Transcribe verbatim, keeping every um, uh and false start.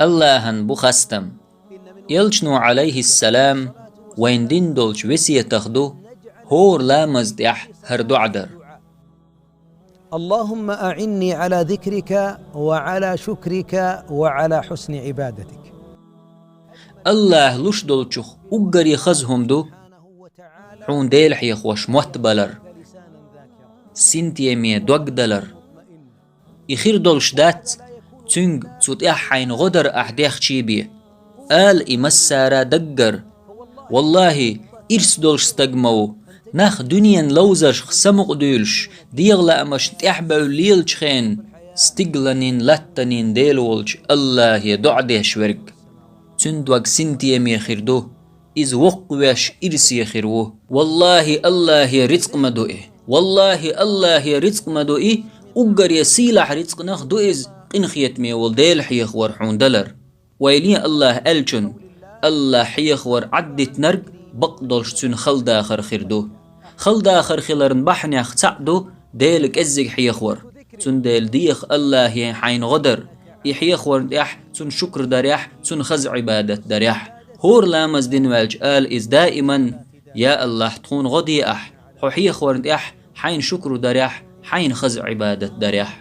Аллахьан бу хастам. Элчано, Ӏалайхиссалам, вайна дина долчу весетах ду хӀора ламаз тӀехь хӀара доӀа дар. اللهم أعني على ذكرك وعلى شكرك وعلى حسن عبادتك. Аллахь луш долчух уггаре хаза хӀума ду хьуна Дела хьехош мотт балар, синтеме дог далар. И хир долуш дац, цуьнга цу тӀехь хьайна гӀо дар ахь дехчий бен. Ала и массара даггара. Валлахьи, ирс долуш стаг ма ву, нах дуьненан ловзаршка самукъадуьйлуш, дегӀан лаамашна тӀаьхьабевлла лелачу хенахь, стигаланийн, латтанийн Дела волчу Аллахье доӀа деш верг. Цуьнан дог синтеме хир ду, иза воккхавеш ирсе хир ву. Валлахьи, Аллахье рицкъ ма ду и. Валлахьи, Аллахье рицкъ ма ду и, уггаре сийлахь рицкъанах ду иза, къинхетаме волу Дела хьехавар хьуна далар. Вай лен Аллахь аьллачунна, Аллахь хьехавар Ӏаддитинарг бакъдолуш цуьнан хала дахар хир ду. Хала дахар хиларна бахьанех цхьаъ ду Дела кӀеззиг хьехавар. Цундела деха Аллахье хьайна гӀо дар, и хьехаварна тӀехь цунна шукр дарехь, цунна хаза Ӏибадат дарехь. ХӀора ламаз дина ваьлча ала иза даиман: «Я Аллахь, тхуна гӀо де ахь, хьо хьехаварна тӀехь хьайна шукр дарехь, хьайна хаза Ӏибадат дарехь».